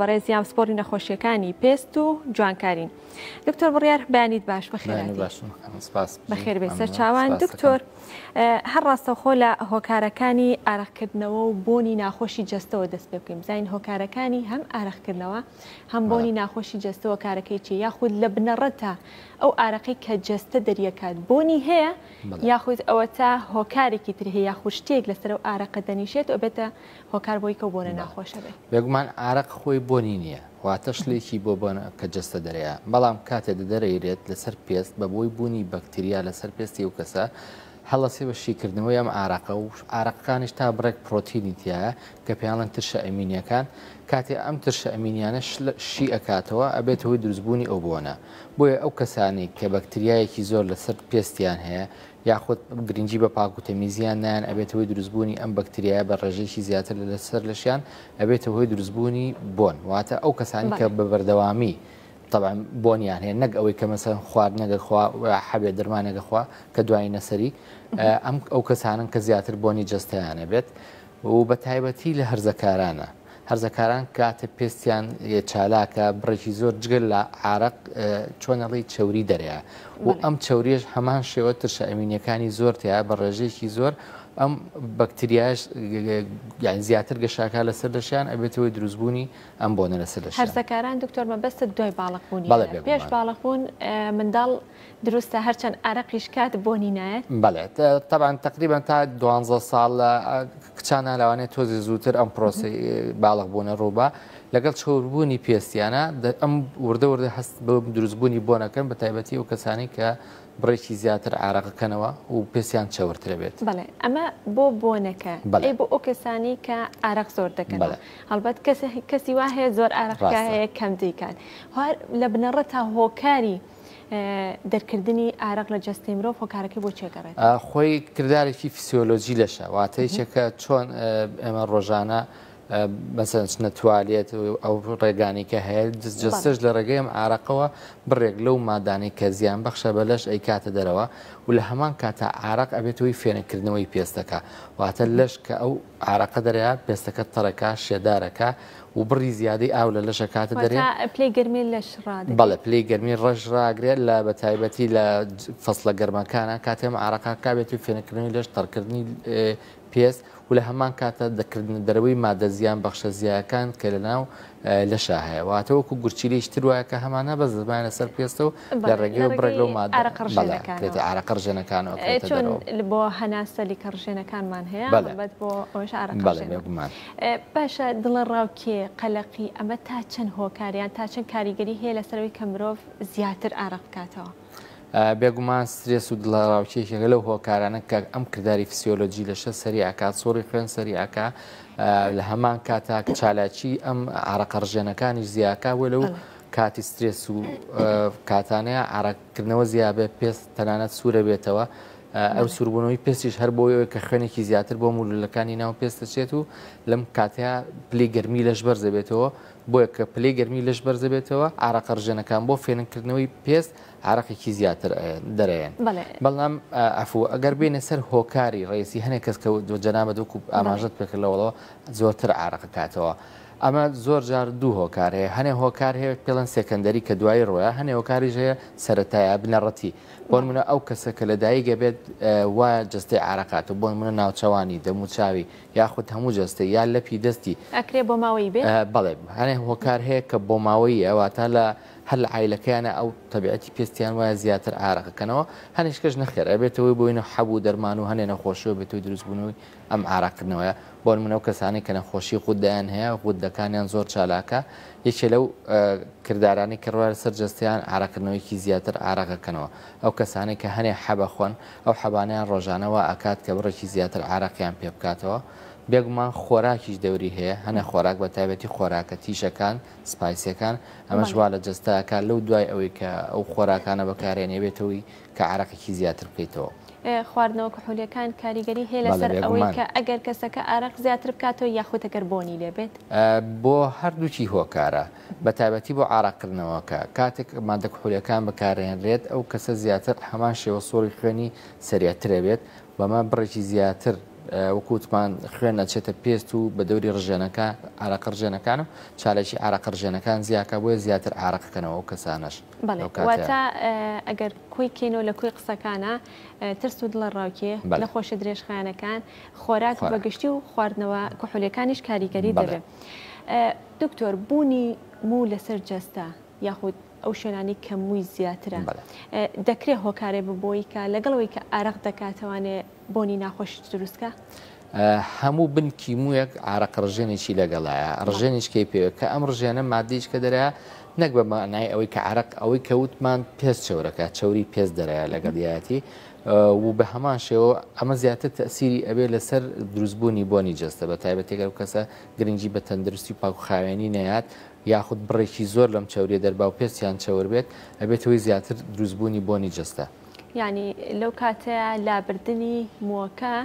بەڕێزیان پسپۆڕی نەخۆشیەکانی پێست و جوانکارین. دکتۆر بڕیار بەیانیت باش بەخێرهاتی. بەخێر بێی سەرچاوان. دکتۆر هەر ڕاستەوخۆ لە هۆکارەکانی ئارەقکردنەوە و بۆنی ناخۆشی جەستەوە دەست پێ بکەین بزانین هۆکارەکانی هەم ئارەقکردنەوە هەم بۆنی ناخۆشی جەستە هۆکارەکەی چیە یاخود لە بنەڕەتا ئەو ئارەقەی کە جەستە دەریەکات بۆنی هەیە یاخود ئەوەتا هۆکارێکی تر هەیە یاخود شتێک لەسەر ئەو ئارەقە دەنیشێت و ئەبێتە هۆکار بۆی کەو بۆنە ناخۆشە بێت. بێگومان ئارەق خۆی بۆنی نییە واتە شلێکی بۆ بۆنە کە جەستە دەرەیە بەڵام کاتێ دەدەرەیرێت لەسەر پێست بە بۆی بوونی بەکتریا لەسەر پێستی ئەو کەسە هەڵەسێ بە شیکردنەوەی ئەم ئارەقە و ئارەقەکانیش تا بڕێک پرۆتینی تیایە کە پێیانڵێن ترشە ئەمینیەکان کاتێ ئەم ترشە ئەمینیانە شی ئەکاتەوە ئەبێتە هۆی دروستبوونی ئەو بۆنە بۆیە ئەو کەسانەی کە بەکتریایەکی زۆر لەسەر پێستیان هەیە یاخود گرنگی بە پاک و تەمیزیان نایەن ئەبێتە هۆی دروستبوونی ئەم بەکتریایە بە ڕێژەیەکی زیاتر لە لەسەر لەشیان ئەبێتە هۆی دروستبوونی بۆن واتە ئەو کەسانی کە بە بەردەوامی طبعا بۆنیان هەیە نەک ئەوەی کە مەسەن خواردنەگە خوا حەبێ دەرمانێکە خوا کە دوایی نەسەری ئەم ئەو کەسانن کە زیاتر بۆنی جەستەیانە بێت و بە تایبەتی لە هەرزەکارانە. هەرزەکاران کاتێ پێستیان چالاکە بڕێکی زۆر جگە لە عارەق چۆن ئەڵێی چەوری دەرەیە و ئەم چەوریەش هەمان شێوە ترشە ئەمینیەکانی زۆر تیا بە ڕێژەیەکی زۆر ئەم بەکتریاش یان زیاتر گەشاکە لەسەر لەشیان ئەبێتەوەی دروستبوونی ئەم بۆنە لەسەر لەشیان. هەرزەکاران دکتۆر مەبەستت دوای باڵق بوونی پێش باڵق بوون منداڵ دروستە هەرچەند ئارەقیش کات بۆنی نایەت؟ بەڵێ تەبعەن تەقریبەن تا دوانزە ساڵ لە کچانە لەوانەیە تۆزی زووتر ئەم پرۆسەی باڵغ بوونە ڕووبا لەگەڵ چەوربوونی پێستیانە ئەم وردە وردە هەست بە دروستبوونی بۆنەکەن بە تایبەتی ئەو کەسانی کە بڕێکی زیاتر ئارەقەکەنەوە و پێستیان چەورترە بێت. بەڵێ ئەمە بۆ بۆنەکە ئەی بۆ ئەو کەسانی کە ئارەق زۆر دەکەنەوە هەڵبەت کەسی وا هەیە زۆر ئارەقکە هەیە کەم دەیکات لە بنەڕەتا هۆکاری دەرکردنی ئارەق لە جەستەی مرۆڤ هۆکارەکەی بۆ چێ گەڕێتەوە؟ خۆی کردارێکی فیسیۆلۆجی لەشە، واتە یەکێکە چۆن ئێمە ڕۆژانە مەسەلەن چنە توالێت ئەو ڕێگانی کە هەیە جەستەش لە ڕێگەی ئەم ئارەقەوە بڕێک لەو مادانەی کە زیان بەخشە بە لەش ئەیکاتە دەرەوە و لە هەمان کاتا ئارەق ئەبێتەوەی فێنکردنەوەی پێستەکە واتە لەش کە ئەو ئارەقە دەرەیە پێستەکە تەڕەکە شێدارەکە و بڕی زیادەی ئاو لە لەشە کاتە دەرێ. واتە پلەی گەرمی لەش ڕادەگرێت. بەڵێ پلەی گەرمی ڕەش ڕاگرێت لە بە تایبەتی لە فەسڵە گەرمەکانە کاتێ ئەم ئارەقە کابێت و فێنککردنەوەی لەش تەڕکردنی پێست و لە هەمان کاتە دەکردنە دەرەوەی مادە زیان بەخشە زیایەکان کە لە ناو لەشا هەیە واتە وەکو گورچیلەیش تر وایە کە هەمانە بەس دەبایە لەسەر پێستە و لە ڕێگەی بڕێک لەو مادە بەڵێ ئارەقە ڕژێنەکانەوە کرێتە دەرەوە. چۆن بۆ هەناسە لیکە ڕژێنەکانمان هەیە بەڵێ بۆ ئەوەش ئارەقە بەڵێ بێگومان. باشە دڵەڕاوکێ، قەلەقی ئەمە تا چەند هۆکار یان تا چەند کاریگەری هەیە لەسەر ئەوەی کە مرۆڤ زیاتر ئارەق بکاتەوە؟ بێگومان سترێس و دڵەڕاوکێ یەکێکە لەو هۆکارانە کە ئەم کرداری فسیۆلۆجی لەشە سەریع ئەکات، سوڕی خوێن سەریع ئەکا، لە هەمان کاتا چالاکی ئەم ئارەقە ڕژێنەکانیش زیاکا بۆ لەو کاتی سترێس و کاتانەیە ئارەقکردنەوە زیابێ پێست تەنانەت سوورە بێتەوە ئەو سووربوونەوەی پێستیش هەر بۆ ئەوەیە کە خوێنێکی زیاتر بۆ مولولەکانی ناو پێست دەچێت و لەم کاتەیە پلەی گەرمی لەش بەرز دەبێتەوە، بۆیە کە پلەی گەرمی لەش بەرز دەبێتەوە ئارەقە ڕژێنەکان بۆ فێنککردنەوەی پێست ئارەقێکی زیاتر دەرەیەن. بەڵام عەفوو ئەگەر بێینە سەر هۆکاری ڕەئیسی هەنێک کەس کە جەنابت وەکو ئاماژەت پێکرد لەوەڵەوە زۆرتر ئارەق ئەکاتەوە ئەمە زۆر جار دوو هۆکار هەیە هەنێ هۆکار هەیە پێڵەن secondary کە دوایی ڕۆیە هەنێ هۆکاریش هەیە سەرەتایە بنەڕەتی بۆ نمونە ئەو کەسە کە لە دایک ئەبێت وایە جەستەی عارەقات و بۆ نمونە ناوچەوانی دەموچاوی یاخود هەموو جەستەی یا لەپی دەستی. ئەکرێ بۆماوەیی بێت؟ بەڵێ هەنێ هۆکار هەیە کە بۆماوەییە واتە لە هەر لە عایلەکەیانە ئەو تەبیعەتی پێستیان وایە زیاتر عارەق ئەکەنەوە هەنێکش کەش نەخێر ئەبێتەوەی بۆینە حەب و دەرمان و هەنێ نەخۆشیەوە بێتەوەی دروستبوونەوەی ئەم عارەقکردنەوەیە بۆ نمونە ئەو کەسانەی کە نەخۆشی غودەیان هەیە غودەکانیان زۆر چالاکە یەکێ لەو کردارانەی کە ڕوایە سەر جەستەیان عارەقکردنەوەیەکی زیاتر عارەق ئەکەنەوە ئەو کەسانەی کە هەنێ حەب ئەخۆن ئەو حەبانەیان ڕۆژانە وا ئەکات کە بڕێکی زیاتر عارەقیان پێ بکاتەوە بێگومان خۆراکیش دەوری هەیە هەنێ خۆراک بە تایبەتی خۆراکە تیژەکان سپایسیەکان ئەمەش وا لە جەستە ئەکات لەو دوای ئەوەی کە ئەو خۆراکانە بەکارێنێ بێتەوەی کە عارەقێکی زیاتر بکەیتەوە. خواردنەوە کحولیەکان کاریگەری هەیە لەسەر ئەوەی کە ئەگەر کەسەکە ئارەق زیاتر بکاتەوە یاخود ئەگەر بۆنی لێ بێت؟ بۆ هەردووکی هۆکارە بەتایبەتی بۆ ئارەقکردنەوەکە کاتێک مادە کحولیەکان بەکارهێنرێت ئەو کەسە زیاتر هەمان شێوە سوڕی خوێنی سەریعترەبێت بەمە بڕێکی زیاتر وەکو وتمان خوێن ئەچێتە پێست و بە دەوری ڕژێنەکە ئارەقە ڕژێنەکان و چالاکی ئارەقە ڕژێنەکان زیاکە بۆیە زیاتر ئارەقەکەنەوە ئەو کەسانەش بەڵێ لەو کاتەیە. واتە ئەگەر کۆی کەینەوە لە کۆی قسەکانە ترس و دڵەڕاوکێ، بەڵێ. نەخۆشیە درێژخایەنەکان، خۆراک بە خۆراک. گشتی و خواردنەوە کحولیەکانیش کاریگەری بەڵێ. دەبێ. دکتۆر بوونی موو لەسەر جەستە یاخود ئەو شوێنانەی کە مووی زیاترە دەکرێ هۆکارێ بە بۆی کە لەگەڵ ئەوەی کە ئارەق دەکاتەوانێ بۆنی ناخۆشیش دروست کا؟ هەموو بنکی موویەک ئارەق ڕژێنێکی لەگەڵایە، ڕژێنیچکەی پێوە کە ئەم ڕژێنە ماددەیچکە دەرایە نەک بە مانای ئەوەی کە عەرەق ئەوەی کە وتمان پێست چەورەکە چەوری پێست دەرایە لەگەڵیایەتی و بە هەمان شێوە ئەمە زیاتر تەسیری ئەبێ لەسەر دروستبوونی بۆنی جەستە بە تایبەتی گەر کەسە گرنگی بە تەندروستی و پاکوخاوێنی نەیات یاخود بڕێکی زۆر لەم چەوریە دەربا و پێستیان چەور بێت ئەبێتە هۆی زیاتر دروستبوونی بۆنی جەستە. یانی لەو کاتەیا لابردنی مووەکە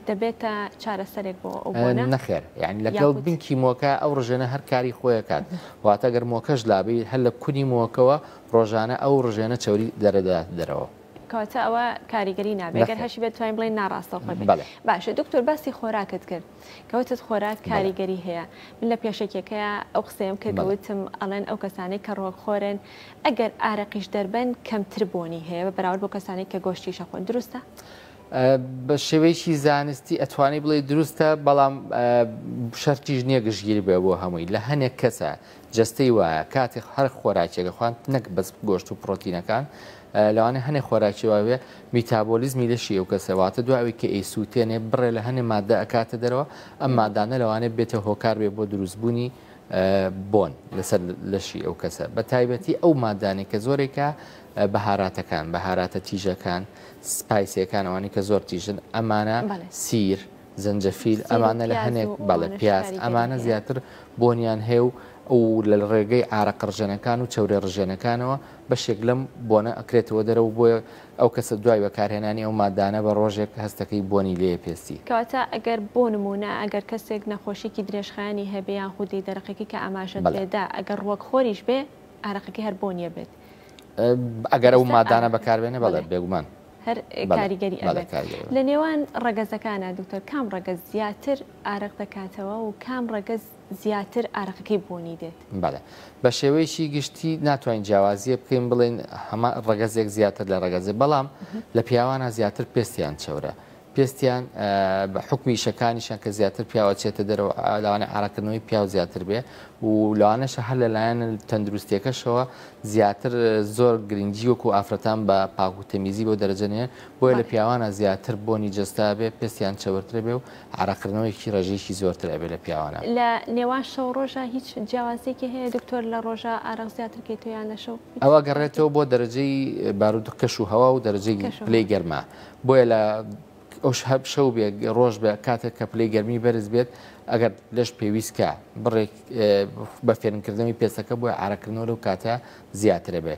دەبێتە چارەسەرێک بۆ ئەو بۆنە؟ نەخێر یانی لەگەڵ یاخود. بنکی مووەکە ئەو ڕژێنە هەر کاری خۆی ئەکات واتە گەر مووەکەش لابەی هەر لە کونی مووەکەوە ڕۆژانە ئەو ڕژێنە چەوری دەرەدات دەرەوە. کەواتە ئەوە کاریگەری نابێت گەر نەخێر. هەشی بێت توانین بڵێین ناڕاستەوخۆ بێت. بەڵێ. باشە دکتۆر باسی خۆراکت کرد کە وتت خۆراک کاریگەری هەیە من لە پێشەکیەکەیا ئەو قسەیەم کرد کە وتم ئەڵێن ئەو کەسانەی کە ڕۆکخۆرن ئەگەر ئارەقیش دەربەن کەمتر بۆنی هەیە بە بەراورد بۆ کەسانێک کە گۆشتیش ئەخۆن دروستە؟ بە شێوەیەکی زانستی ئەتوانی بڵێ دروستە بەڵام شەرتیش نییە گشتگیر بێ بۆ هەمووی لە هەنێک کەسە جەستەی وایە کاتێک هەر خۆراکێکە خوان نەک بەس گۆشت و پرۆتینەکان لەوانەیە هەنێ خۆراکی وابێ میتابۆلیزمی لەشی ئەو کەسە واتە دوای ئەوەی کە ئەیسووتێنێ بڕێ لە هەنێ مادە ئەکاتە دەرەوە ئەم مادانە لەوانەیە بێتە هۆکار بێ بۆ دروستبوونی بۆن لەسەر لەشی ئەو کەسە بە تایبەتی ئەو مادانەی کە زۆرێکە بەهاراتەکان بەهاراتە تیژەکان سپایسیەکان ئەوانەی کە زۆر تیژن ئەمانە سیر زەنجەفیل ئەمانە لە هەنێک بەڵێ پیاز ئەمانە زیاتر بۆنیان هەیە و و لە ڕێگەی ئارەقە ڕژێنەکان و چەورە ڕژێنەکانەوە بەشێک لەم بۆنە ئەکرێتەوە دەرەوە بۆیە ئەو کەسە دوای بەکارهێنانی ئەو مادانە بە ڕۆژێک هەستەکەی بۆنی لێیە پێستی. کەواتە ئەگەر بۆ نموونە ئەگەر کەسێک نەخۆشیکی درێژخایەنی هەبێ یان خودی دەرەقێکی کە ئاماژەت پێدا ئەگەر ڕووەک خۆریش بێ ئارەقەکەی هەر بۆنیە بێت. ئەگەر ئەو مادانە بەکاربێنێ بەڵێ بێگومان. هەر کاریگەری ئەبێت. لە نێوان ڕەگەزەکانا دکتۆر کام ڕەگەز زیاتر ئارەق دەکاتەوە و کام ڕەگەز زیاتر ئارەقەکەی بۆنی دێت؟ بەڵێ بە شێوەیەکی گشتی ناتوانین جیاوازیە بکەین بڵێین هەمان ڕەگەزێک زیاتر لە ڕەگەزێ بەڵام لە پیاوانە زیاتر پێستیان چەورە پێستیان بە حوکمی ئیشەکانیشیان کە زیاتر پیاو ئەچێتە دەرەوە لەوانەیە ئارەقکردنەوەی پیاو زیاتر بێ و لەوانەشە هەر لەلایەن تەندروستیەکەشەوە زیاتر زۆر گرنگی وەکو ئافرەتان بە پاک و تەمیزی بۆ دەرەجە نیە بۆیە لە پیاوانە زیاتر بۆنی جەستە بێ پێستیان چەورترە بێ و ئارەقکردنەوەیەکی ڕێژەیەکی زۆرتر ئەبێ لە پیاوانە. لە نێوان شەو ڕۆژا هیچ جیاوازیەکی هەیە دکتۆر لە ڕۆژا ئارەق زیاتر کەیتەوە یان لە شەو؟ ئەوە گەڕێتەوە بۆ دەرەجەی بارودخ کەش و هەوا و دەرەجەی پلەی گەرما بۆیە لە ئەوش هەر شەو بێ ڕۆژ بێ کاتێک کە پلەی گەرمی بەرز بێت ئەگەر لەش پێویست کە بڕێک بە فێنکردنەوەی پێستەکە بۆیە ئارەقکردنەوە لەو کاتە زیاترە بێ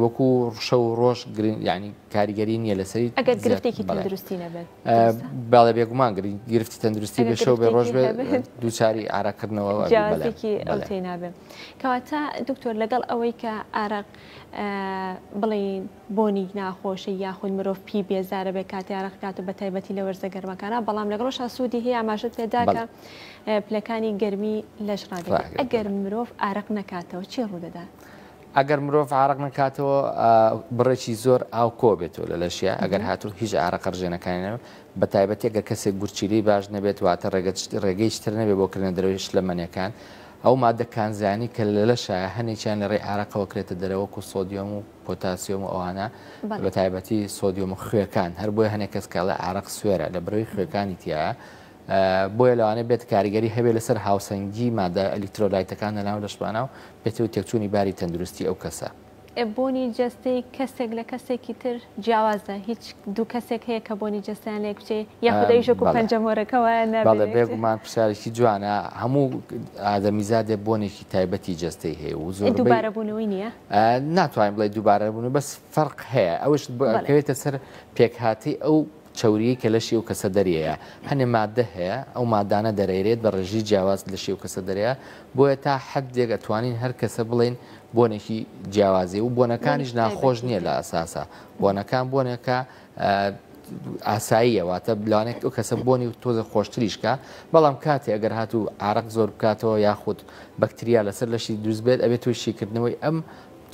وەکو شەو و ڕۆژ ینی کاریگەری نییە لەسەری ئەگەر گرفتێکی تەندروستی نەبێت بەڵێ بێگومان گرفتی تەندروستی بێ شەو بێ ڕۆژ بێ دووچاری ئارەقکردنەوە جیاوازێکی ئەوتەی نابێ کەواتە دکتۆر لەگەڵ ئەوەی کە ئارەق بڵێین بۆنی ناخۆشە یاخود مرۆڤ پی بێزارە بێ کاتی ئارەق کات و بەتایبەتی لە وەرزە گەرمەکانە بەڵام لەگەڵشا سوودی هەیە ئاماژەت پێدا کە پلەکانی گەرمی لەش ڕادەگرێت ئەگەر مرۆڤ ئارەق نەکاتەوە چی ڕوودەدات؟ ئەگەر مرۆڤ ئارەق نەکاتەوە بڕێکی زۆر ئاو کۆ بێتەوە لە لەشیا ئەگەر هاتوو هیچ ئارەقە ڕژێنەکانی نەبێت بە تایبەتی ئەگەر کەسێک گورچیلەی باش نەبێت واتە ڕێگەی تر نەبێت بۆ کردنە دەرەوەی شلەمەنیەکان ئەو مادە کانزایانەی کە لە لەشایە هەنێکیان لە ڕێی ئارەقەوە کرێتە دەرەوە وەکو سۆدیۆم و پۆتاسیۆم و ئەوانە بە تایبەتی سۆدیۆم و خوێکان هەر بۆیە هەنێک کەس کە ئەڵێ ئارەق سوێرە لە برەوەی خوێکانی تایە بۆیە لەوانەیە بێت کاریگەری هەبێت لەسەر هاوسەنگی مادە ئەلیکترۆلایتەکان لە ناو لەشمانە و بێتەوە تێکچوونی باری تەندروستی ئەو کەسە. بۆنی جەستەی کەسێک لە کەسێکی تر جیاوازە هیچ دوو کەسێک هەیە کە بۆنی جەستەیان لێک بچێ یاخود ئەویش وەکو پەنجەمۆرەکە وایە نابێ بەڵێ بێگومان پرسیارێکی جوانە هەموو ئادەمیزادێ بۆنێکی تایبەتی جەستەی هەیە و زۆربەی دووبارەبوونەوەی نییە؟ ناتوانین بڵێ دووبارەبوون بەس فەرق هەیە ئەوش بکەوێتە سەر پێکهاتەی ئەو چەوریی کە لەشی ئەو کەسە دەریەیە هەنێ ماددە هەیە ئەو مادانە دەرەیرێت بە ڕێژەی جیاواز لەشی ئەو کەسە دەرەیە بۆیە تا حەدێک ئەتوانین هەر کەسە بڵێین بۆنێکی جیاوازی و بۆنەکانیش ناخۆش نییە لە ئەساسا بۆنەکان بۆنێکە ئاساییە واتە لەوانێک ئەو کەسە بۆنی و تۆزە خۆشتریشکە بەڵام کاتێ ئەگەر هاتوو عرق زۆر بکاتەوە یاخود بەکتریا لەسەر لەشی دروست بێت ئەبێت توی شیکردنەوەی ئەم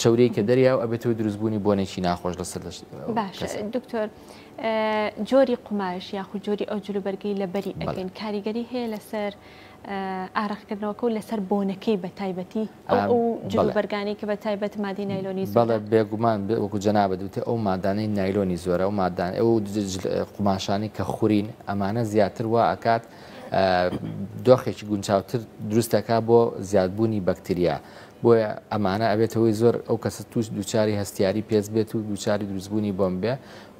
چەورەی کە دەریا و ئەبێت و دروستبوونی بۆنێکی ناخۆش لەسەر لەش باش دکتۆر جۆری قوماش یاخود جۆری ئەو جلوبەرگەی لەبەری ئەکەین کاریگەری هەیە لەسەر ئارەقکردنەوەکە و لەسەر بۆنەکەی بە تایبەتی ئەو جلوبەرگانەی کە بە تایبەت مادەی نایلۆنی زۆرە؟ بەڵێ بێگومان وەکو جەنابت وتی ئەو مادانەی نایلۆنی زۆرە ئەو مادان ئەو قوماشانەی کە خورین ئەمانە زیاتر وا ئەکات دۆخێکی گونجاوتر دروست دەکات بۆ زیادبوونی بەکتریا بۆیە ئەمانە ئەبێتەوەی زۆر ئەو کەسە توش دووچاری هەستیاری پێست بێت و دووچاری دروستبوونی بۆم بێ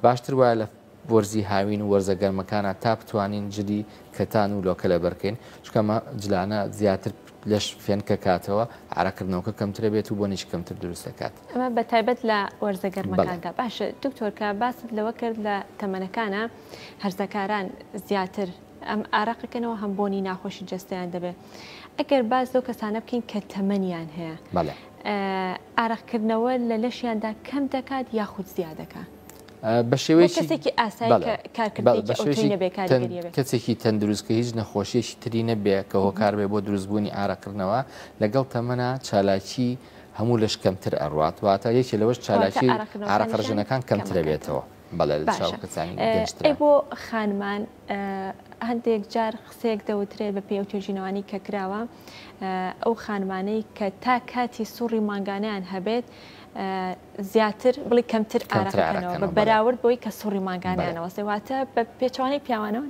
باشتر وایە لە وەرزی هاوین و وەرزە گەرمەکانا تا بتوانین جلی کەتان و لۆکە لەبەرکەین چونکە ئەمە جلانە زیاتر لەش فێنکە کاتەوە عەرەقکردنەوەکە کەمترە بێت و بۆنێکی کەمتر دروست دەکات. ئەمە بە تایبەت لە وەرزە گەرمەکاندا. باشە دکتۆر کە باست لەوە کرد لە تەمەنەکانا هەرزەکاران زیاتر ئەم ئارەقەکەنەوە هەم بۆنی ناخۆشی جەستەیان دەبێت ئەگەر باس لەو کەسانە بکەین کە تەمەنیان هەیە ئارەقکردنەوە لە لەشیاندا کەم دەکات یاخود زیاد دەکات؟ بە شێوەیەکی کەسێکی ئاسایی کە کارکردنێکی ئەوتۆی نەبێ کاریگەری هەبێ. کەسێکی تەندروست کە هیچ نەخۆشیەکی تری نەبێ کە هۆکار بێ بۆ دروستبوونی ئارەقکردنەوە لەگەڵ تەمەنا چالاکی هەموو لەش کەمتر ئەڕوات واتە یەکێ لەوەش چالاکی ئارەقڕژێنەکان کەمترە بێتەوە بەڵێ لە چاو کەسانی گەنجترە. ئەی بۆ خانمان هەندێک جار قسەیەک دەوترێت بە پێی ئەو توێژینەوانەی کە کراوە ئەو خانمانەی کە تا کاتی سوڕی مانگانەیان هەبێت زیاتر بڵی کەمتر ئارەقەکەنەوە بە بەراورد بۆی کە سوڕی مانگانیانەوە واتە بە پێچەوانەی پیاوانەوە.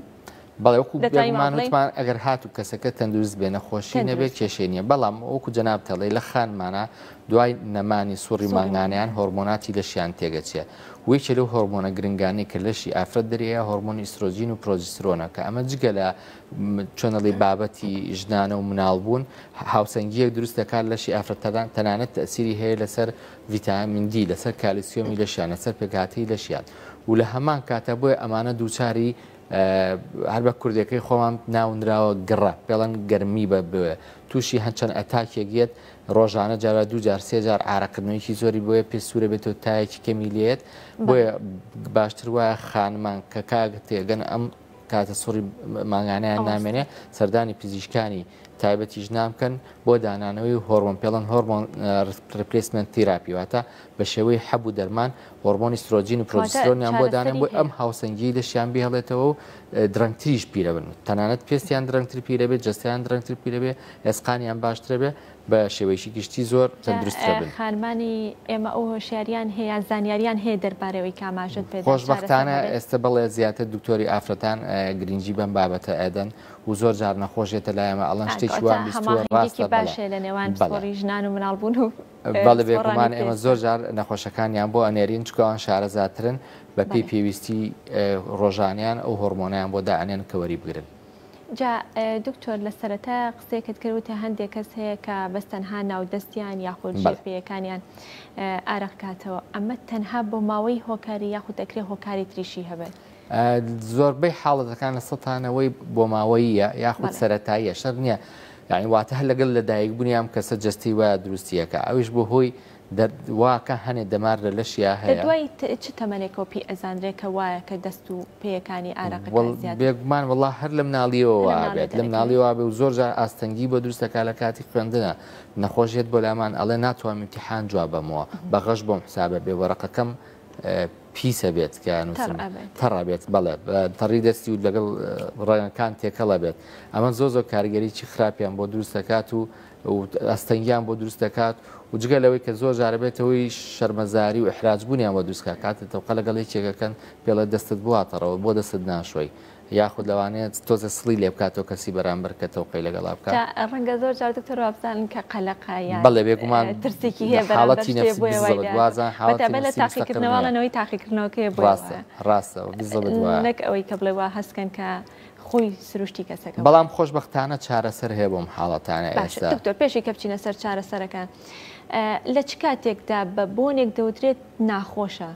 بەڵێ وەکو بێگومان وتمان ئەگەر هاتوو کەسەکە تەندروست بێ نەخۆشی نەبێت کێشەی نییە بەڵام وەکو جەنابت ئەڵێی لە خانمانە دوای نەمانی سوڕی مانگانەیان هۆرمۆناتی لەشیان تێگەچێ و یەکێ لەو هۆرمۆنە گرنگانەی کە لەشی ئافرەت دەرێیە هۆرمۆنی ئیسترۆجین و پرۆجسترۆنە کە ئەمە جگە لە چۆنەڵی بابەتی ژنانە و مناڵبوون هاوسەنگییەک دروست دەکات لەشی ئافرەتان تەنانەت تەئسیری هەیە لەسەر ڤیتامین دی لەسەر کالیسیۆمی لەشیان لەسەر پێکهاتەی لەشیان و لە هەمان کاتە بۆیە ئەمانە دووچاری هەر بە کوردەکەی خۆمان ناونراوە گڕە پێڵەن گەرمی بە بێ تووشی هەند چەند ئەتاکێک یەت ڕۆژانە جارە دوو جار سێ جار ئارەقکردنەوەیکی زۆری بۆیە پێ سوورە بێتەوە تایەکی کەمی لێت بۆیە باشتر وایە خانمان کە کاک تێگەن ئەم کاتە سوڕی مانگانەیان نامێنێ سەردانی پزیشکانی تایبەتی ژنان بکەن بۆ دانانەوەی هۆرمۆن پێڵەن hormone replacement therapy واتە بە شێوەی حەب و دەرمان هۆرمۆنی ئیسترۆجین و پرۆجسترۆنیان بۆ دانێن بۆ ئەم هاوسەنگی لەشیان بهێڵێتەوە و درەنگتریش پیرە بن تەنانەت پێستیان درەنگتر پیرە بێت جەستەیان درەنگتر پیرە بێ ئێسقانیان باشترە بێ بە شێوەیەکی گشتی زۆر تەندروستترە بن. خانمانی ئێمە ئەو هۆشیاریان هەیە یان زانیاریان هەیە دەربارەی ئەوەی کە ئاماژەت پێدا چارەسەر خۆشبەختانە دەبێت؟ ئێستە بەڵێ زیاتر دکتۆری ئافرەتان گرنگی بەم بابەتە ئەدەن و زۆر جار نەخۆش یەتە لای ئێمە ئەڵێن شتێکی کەواتە وام بیستووە هەماهەنگیەکی ڕاستە باش بەڵێ هەیە لە نێوان بەڵێ. پسپۆڕی ژنان و مناڵبوون و بەڵێ پسپۆڕانی بێگومان ئێمە پێستدا. زۆر جار نەخۆشەکانیان بۆ ئەنێرین چونکە ئەوان شارەزاترن بە پێی بەڵێ. پێویستی ڕۆژانەیان ئەو هۆڕمۆنەیان بۆ دائەنێن کە وەریبگرن. جا دکتۆر لە سەرەتا قسەیەکت کرد وتە هەندێک کەس هەیە کە بەس تەنها ناو دەستیان یاخود ژێر پێیەکانیان ئارەق کاتەوە ئەمە تەنها بۆ ماوەی هۆکاری یاخود دەکرێت هۆکاری تریشی هەبێت؟ زۆربەی حاڵەتەکان لە سەتانەوەی بۆماوەییە یاخود سەتاییە شەر نییە یعنی واتە هەر لەگەڵ لەدایک بوونی ئەم کەسە جەستەی وایە دروستیەکە ئەویش بۆ هۆی واکە هەنێ دەمار لە لەشیا لە هەیە. دوای چ تەمەنێکەوە پێی ئەزانرێ کە وایە کە دەست و پێیەکانی ئارەقەکان زیاد. بێگومان وەڵا هەر لە مناڵیەوە لە وا مناڵیەوە بێت لە دەرەکەوێ. مناڵیەوە وا بێ و زۆر جار ئاستەنگی بۆ دروست دەکات لە کاتی خوێندنا نەخۆش یەت بۆ لامان ئەڵێ ناتوانم ئیمتیحان جواب بەمەوە بە غەش بۆم حسابە بێ وەرەقەکەم پیسە بێت کە تەڕ نووسم ئەبێت. تەڕ ئەبێت بەڵێ بە تەڕی دەستی و لەگەڵ ڕەنگەکان تێکەڵ ئەبێت ئەمە زۆر زۆر کاریگەریی خراپیان بۆ دروست دەکات و و ئاستەنگیان بۆ دروست دەکات و جگە لەوەی کە زۆر جارە بێتە هۆی شەرمەزاری و ئیحراج بوونیان بۆ دروست کات کاتێ تەوقە لەگەڵ یەکێکەکەن پێڵێ دەستت بواتەڕەوە بۆ دەستت ناشۆی یاخود لەوانەیە تۆزێ سڵی لێ بکاتەوە کەسی بەرامبەر کە تەوقەی لەگەڵا بکات. جا ڕەنگە زۆر جار دکتۆر وابزانن کە قەلەقە یان بەڵێ بێگومان ترسێکی هەیە بەرامبەر حاڵەتی شتێ نەفسی بۆیە وای بالضبط لێهاتووە وازان حاڵەتی بەتایبەت لە نەفسی مستەقر تاقیکردنەوە نییە. ئەڵێن ئەوەی تاقیکردنەوەکەیە بۆیە ڕاستە وایە ڕاستە بالضبط وایە. نەک ئەوەی کە بڵێ وا هەست کەن کە. خۆی سروشتی کەسەکە. بەڵام خۆشبەختانە چارەسەر هەیە بۆم حاڵەتانە ئێستا. دکتۆر پێشی کە بچینە سەر چارەسەرەکان لە چ کاتێکدا بە بۆنێک دەوترێت ناخۆشە؟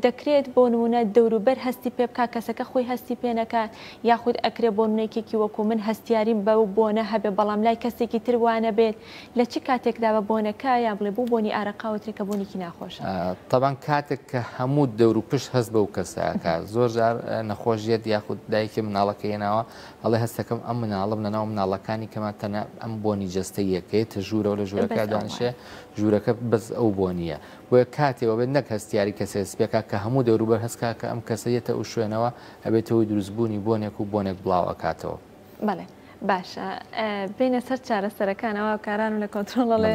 دەکرێت بۆ نمونە دەوروبەر هەستی پێ بکات کەسەکە خۆی هەستی پێ نەکات یاخود ئەکرێ بۆ نمونە یەکێکی وەکو من هەستیاریم بەو بۆنە هەبێ بەڵام لای کەسێکی تر وا نەبێت لە چ کاتێکدا بە بۆنەکە یا بڵێ بۆ بۆنی ئارەقە وترێ کە بۆنێکی ناخۆشە؟ تەبعەن کاتێک کە هەموو دەوروپشت هەست بەو کەسە ئەکات زۆر جار نەخۆش یەت یاخود دایکی مناڵەکەی هێناوە ئەڵێ هەستەکەم ئەم مناڵم لەناو مناڵەکانی کەمە تەنها ئەم بۆنی جەستەیە کە یەتە ژوورەوە لە ژوورەکە دانیشێ ژوورەکە بەس ئەو بۆنیە بۆیە کاتێ وەبێت نەک هەستیاری کەسێ هەست پێکا کە هەموو دەوروبەر هەست کا کە ئەم کەسە یەتە ئەو شوێنەوە ئەبێتە هۆی دروست بوونی بۆنێک و بۆنێک بڵاو ئەکاتەوە. بەڵێ باشە بێینە سەر چارەسەرەکان ئەوە کارانم لە کۆنترۆڵ ئەڵێ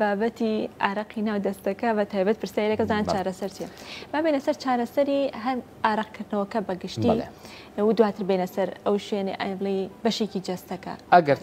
بابەتی ئارەقی ناو دەستەکە بە تایبەت پرسیارێکە زان چارەسەر چیە با بێینە سەر چارەسەری هەر ئارەقکردنەوەکە بە گشتی و دواتر بێنە سەر ئەو شوێنێ ئەی بڵێی بەشێکی جەستەکە. ئەگەر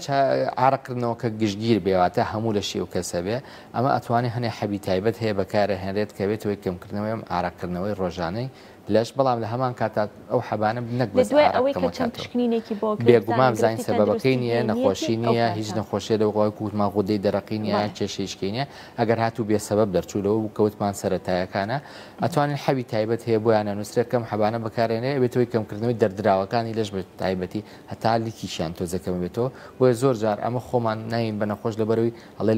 ئارەقکردنەوەکە گشتگیر بێ واتە هەموو لەشی ئەو کەسە بێ ئەمە ئەتوانێ هەنێ حەبی تایبەت هەیە بەکارئەهێنرێت کە بێتە هۆی کەمکردنەوەی ئەم ئارەقکردنەوەی ڕۆژانەی لەش بەڵام لە هەمان کاتا ئەو حەبانە نەک لە بەس دوای ئارەق ئەوەی کە چەند کەمەکاتەوە. پشکنینێکی بۆ کرێ بێگومان بزانێ بزانین گرفتی سەبەبەکەی تەندروستی نییە هەیە نەخۆشی نییەتی ئەو نییە هیچ کاتە. نەخۆشیە لەو وەک وتمان غودەی دەرەقی نییە بەڵێ. کێشەیشکەی نییە ئەگەر هاتوو بێ سەبەب دەرچوو لەوە بوو کە وتمان سەرەتایەکانە ئەتوانین حەبی تایبەت هەیە بۆیان ئەنوسرێت کەم حەبانە بەکارێنێ ئەبێتە هۆی کەمکردنەوەی دەردراوەکانی لەش بە تایبەتی هەتا لیکیشیان تۆزێ کەم بێتەوە بۆیە زۆر جار ئەمە خۆمان ناین بە نەخۆش لەبەرەوەی ئەڵێ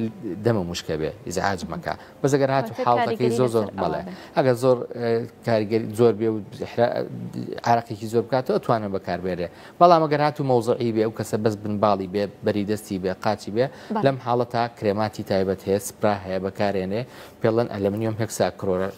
دەمە مشکە بێ ئیزعاج مەکە بەس ئەگەر هاتو واتە حاڵەتەکەی کاریگەری زۆر زۆر لەسەر ئەوە بەڵێ بێ. ئەگەر زۆر کاریگەری زۆر بێ و عرەقێکی زۆر بکاتەوە ئەتوانن بەکاربێنرێ بەڵام ئەگەر هاتو مەوزعی بێ ئەو کەسە بەس بنباڵی بێ بەری دەستی بێ قاچی بێ بەڵێ. لەم حاڵەتە کرێماتی تایبەت هەیە سپرا هەیە بەکارێنێ پێڵێن ئەلەمنیۆم هێکسا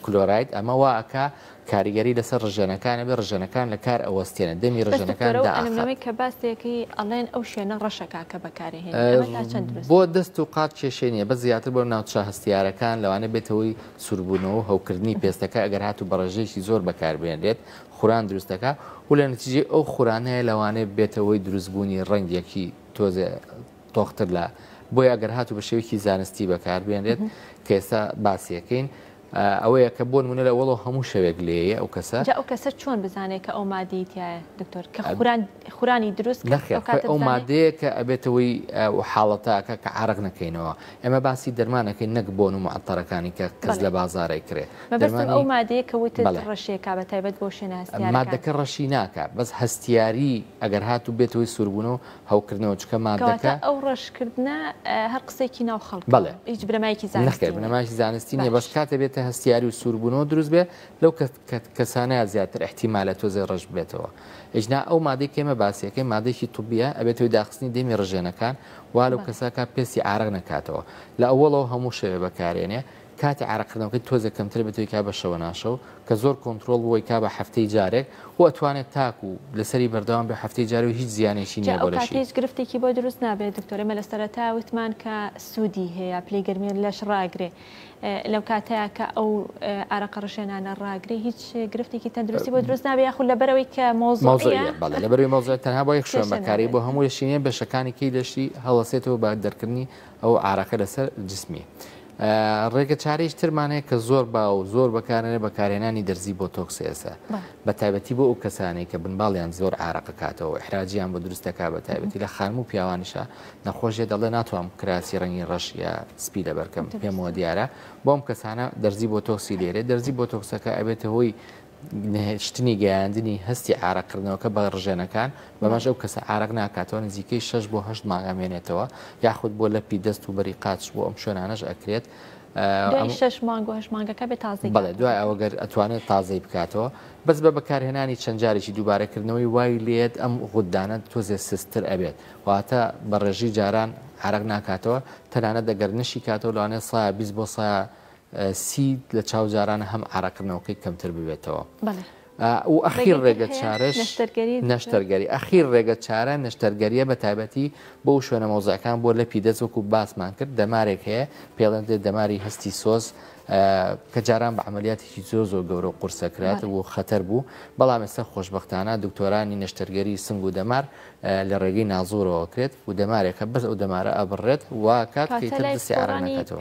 کلۆراید ئەمە وا ئەکا کاریگەری لەسەر ڕژێنەکان ئەبێ ڕژێنەکان لە کار ئەوەستێنێ دەمی بەس ڕژێنەکان دکتۆر ئەو دائەخات. ئەلەمنیۆمەی کە باس دەکەی ئەڵێن ئەو شوێنە ڕەشەکا کە بەکارێ هێنی ئەمە تا چەند بۆ دروستە؟ دەست و قاچ کێشەی نییە بەس زیاتر بۆ ناوچە هەستیارەکان لەوانەیە بێتە هۆی سووربوونەوە و هەوکردنی پێستەکە ئەگەر هاتوو بە ڕێژەیەکی زۆر بەکاربهێنرێت خوران دروست دەکا و لە نەتیجەی ئەو خورانەیە لەوانەیە بێتە هۆی دروستبوونی ڕەنگێکی تۆزێ تۆختر لە بۆیە ئەگەر هاتوو بە شێوەیەکی زانستی بەکاربێنرێت کە ئێستا باسیەکەین ئەوەیە کە بۆ نمونە لە وەڵۆ هەموو شەوێک لێیە ئەو کەسە. جا ئەو کەسە چۆن بزانێت کە ئەو مادەی تیایە دکتۆر کە خوران خورانی دروست کرد نەخێر ئەو خۆی کاتە ئەو بزانێت؟ مادەیە کە ئەبێتە هۆی ئەو حاڵەتە کە عارەق نەکەینەوە ئێمە باسی دەرمان ئەکەین نەک بۆن و معەتەرەکانی کە کەس بەڵێ لە بازاڕ ئەیکرێ مەبەستم دەرمانی ئەو مادەیە کە وتت بەڵێ ڕەشێکا بە تایبەت بۆ شوێنە هەستیارەکان. مادەکە ڕەشی ناکا بەس هەستیاری ئەگەر هاتوو بێتە هۆی سووربوونەوە هەوکردنەوە چونکە کەواتە مادەکە. ئەو ڕەشکردنە هەر قسەیەکی ناو خەڵکە بەڵێ. هیچ بنەمایەکی زانستی نەخێر نییە. بنەمایەکی زانستی نییە بەس باش. کاتێ بێتە هەستیاری و سووربوونەوە دروست بێ لەو کەسانەیە زیاتر ئیحتیمالە تۆزێ ڕەش ببێتەوە ئیجنا ئەو مادەی کە ئێمە باسی ئەکەین مادەیەکی طبیە ئەبێتە هۆی داخستنی دەمی ڕژێنەکان وا لەو بەڵێ. کەسە کا پێستی عارەق نەکاتەوە لە ئەوەڵەوە هەموو شەوێ بەکارێنێ کاتی عارەقکردنەوەکەی تۆزێک کەمتر بێت و ئەیکا بە شەوەناشەو کە زۆر کۆنترۆڵ بوو ئەیکا بە هەفتەی جارێک و ئەتوانێت تاکو لەسەری بەردەوام بێ هەفتەی جارێ و هیچ زیانێکی جا نییە ئەو بۆ کاتە لەشی. هیچ گرفتێکی بۆ دروست نابێت دکتۆر ئێمە لە سەرەتا وتمان کە سوودی هەیە پلەی گەرمی لەش ڕاگرێ لەو کاتەیا کە ئەو ئارەقە ڕژێنانە ڕاگرێ هیچ گرفتێکی تەندروستی بۆ دروست نابێ یاخود لەبەرئەوەی کە مەوزوعیە مەوزوعیە بەڵێ لەبەرئەوەی مەوزوعە تەنها بۆ یەک شوێن کێشە بەکاری نابێت. بۆ هەموو لەشی نییە بەشەکانی کەی لەشی هەڵەسێتەوە بە دەرکردنی ئەو عارەقە لەسەر جسمی. ڕێگە چارەیش ترمان هەیە کە زۆر باو و زۆر بەکارهێنرێت بەکارهێنانی دەرزی بۆتۆکس ئێستا بە تایبەتی بۆ ئەو کەسانەی کە بنباڵیان زۆر عارەقەکاتەوە و ئیحراجیان بۆ دروست دەکات بە تایبەتی لە خانم و پیاوانیشا نەخۆشیە دەڵێ ناتوانم کراسی ڕەنگی ڕەش یا سپی لەبەرکەم پێمەوە دیارە بۆ ئەم کەسانە دەرزی بۆتۆکسی لێرێ دەرزی بۆتۆکسەکە ئەبێتە هۆی نەهێشتنی گەیاندنی هەستی عارەقکردنەوەکە بە ڕژێنەکان، بەمەش ئەو کەسە عارەق ناکاتەوە، نزیکەی شەش بۆ هەشت مانگ ئەمێنێتەوە، یاخود بۆ لەپی دەست و بەری قاچ بۆ ئەم شوێنانەش ئەکرێت. دوای شەش مانگ و هەشت مانگەکە بێ تازەی بەڵێ دوای ئەوە گەر ئەتوانێت تازەی بکاتەوە، بەس بە بەکارهێنانی چەند جارێکی دووبارەکردنەوەی وای لێت ئەم غوددانە تۆزێ سستر ئەبێت، واتە بە ڕێژەی جاران عارەق ناکاتەوە، تەنانەت ئەگەر نەشی کاتەوە لەوانەیە سایە 20 بۆ سایە سی لە چاو جاران هەم عارەقکردنەوەکەی کەمتر ببێتەوە. و ئەخیر ڕێگە چارەش نەشتەرگەری ئەخیر ڕێگە چارە نەشتەرگەریە بە تایبەتی بۆ شوێنە مەوزعەکان بۆ لەپی دەست وەکو باسمان کرد دەمارێک هەیە پێڵێن دەماری هەستی سۆز کە جاران بە عەمەلیاتێکی زۆر زۆر گەورە و قورسە کرات و خەتەر بوو، بەڵام ئێستا خۆشبەختانە دکتۆرانی نەشتەرگەری سنگ و دەمار لە ڕێگەی نازوورەوە کرێت و دەمارێکە بەس ئەو دەمارە ئەبڕێت وا کات کە ئیتر دەستی عارەق ناکاتەوە.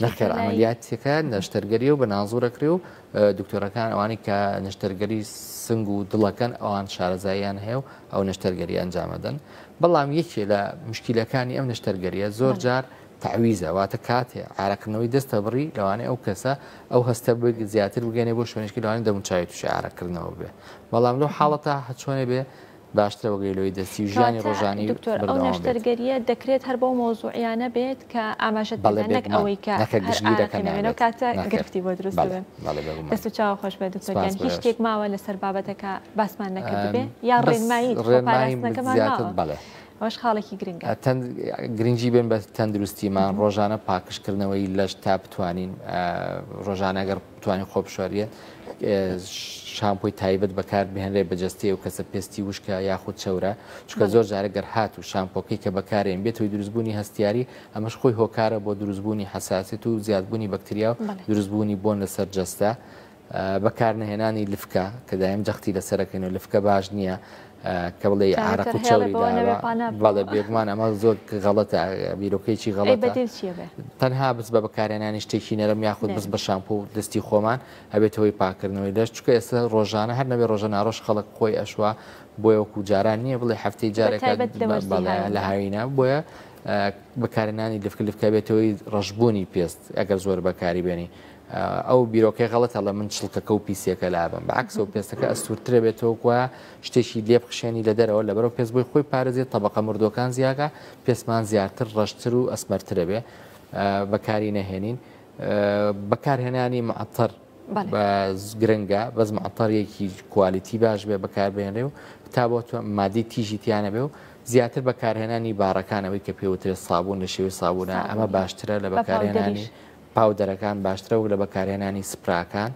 نەخێر عەمەلیاتەکە نەشتەرگەریە و بە نازوور ئەکرێ و دکتۆرەکان ئەوانەی کە نەشتەرگەری سنگ و دڵەکەن ئەوان شارەزاییان هەیە و ئەو نەشتەرگەری ئەنجامەدەن بەڵام یەکێ لە مشکیلەکانی ئەم نەشتەرگەریە زۆر جار تەعویزە واتە کاتێ عارەقکردنەوەی دەستە بڕی لەوانەیە ئەو کەسە ئەو هەستە زیاتر بگەێنێ بۆ شوێنێکی لەوانەیە دەموچاوی تووشی عارەقکردنەوە بێ بەڵام لەو حاڵەتە هەچۆنێ بێ باشترە وەگەی لەوەی دەستی و ژیانی ڕۆژانی دکتۆر ئەو نەشتەرگەریە دەکرێت هەر بەو مەوزوعیانە بێت کە ئاماژەت پێدا نەک ئەوەی کە هەر ئارەقی نەبێت ئەو کاتە گرفتی بۆ دروست بێت دەست و چاو خۆش بێت دکتۆر گیان هیچ شتێک ماوە لەسەر بابەتەکە باسمان نەکردبێ یا ڕێنمایی خۆپاراستنەکەمان ماوە ئەوەش خاڵێکی گرنگە. گرنگی بێن بە تەندروستیمان ڕۆژانە پاکژکردنەوەی لەش تا بتوانین ڕۆژانە گەر بتوانین خۆ بشۆریێن شامپۆی تایبەت بەکار بهێنرێ بە جەستەی و کەسە پێستی وشکە یاخود چەورە چونکە زۆر جارە گەر هات و شامپۆکەی کە بەکارێن بێت هۆی دروستبوونی هەستیاری ئەمەش خۆی هۆکارە بۆ دروستبوونی حەساسیەت و زیادبوونی بەکتریا و دروستبوونی بۆن لەسەر جەستە بەکارنەهێنانی لفکە کە دایم جەختی لەسەرەکەین و لفکە باش نییە کە بڵێ عرق و چەوری بەڵێ بێگومان ئەمە زۆر غەڵەتە بیرۆکەیەکی غەڵەتە تەنها بس بە بەکارهێنانی شتێکی نەرم یاخود بس بە شامپۆ و دەستی خۆمان ئەبێت هۆی پاکردنەوەی لەش چونکە ئێستا ڕۆژانە هەر نەبێ ڕۆژە ناڕۆژ خەڵک خۆی ئەشوا بۆیە وەکو جاران نییە بڵێ هەفتەی جارێک لە هاوینە بۆیە بەکارهێنانی لفکە لفکە بێتەوەی ڕەشبوونی پێست ئەگەر زۆر بەکاری بێنی ئەو بیرۆکەی غەڵەتە ئەڵێ من چڵکەکە و پیسیەکە لابەم بە عەکسەوە پێستەکە ئەستوورترە بێتەوە وەک شتێکی لێ بخشێنی لە دەرەوە لەبەرەوە پێست بۆی خۆی پارێزێت تەبەقە مردووەکان زیاکە پێستمان زیاتر ڕەشتر و ئەسمەرترە بێ بەکاری نەهێنین بەکارهێنانی معطر گرنگە بەس معطەرێکی quality باش بێ بەکاربێنرێ و تا بۆ مادی تیژی تیانە بێ و زیاتر بەکارهێنانی باڕەکانەوەی کە پێوترێت سابوون لە شێوەی سابوونە ئەمە باشترە لە بەکارهێنانی powder ەکان باشترە وەک لە بەکارهێنانی سپراکان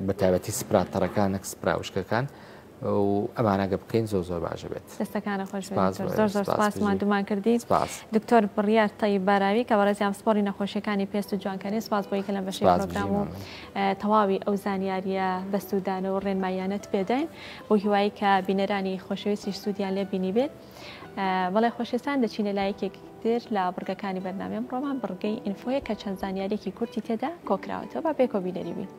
بە تایبەتی سپرا تەڕەکان نەک سپرا وشکەکان و ئەمانە گە بکەین زۆر زۆر باشە بێت. دەستەکانت خۆش بێت دکتۆر زۆر زۆر سپاس ماندوومان کردی. دکتۆر بڕیار تەیب باراوی کە بەڕێزیان پسپۆڕی نەخۆشیەکانی پێست و جوانکاری سپاس بۆی کە لەم بەشەی پرۆگرام و تەواوی ئەو زانیاریە بەسوودانە و ڕێنماییانەت پێداین بۆ هیوایی کە بینەرانی خۆشەویستیش سوودیان لێ بینیبێت. بەڵێ خۆشەویستان دەچینە لایەکێک تر لە بڕگەکانی بەرنامەی ئەمڕۆمان بڕگەی ئینفۆیە کە چەند زانیاریەکی کورتی تێدا کۆکراوەتەوە با پێکەوە بینەری بین.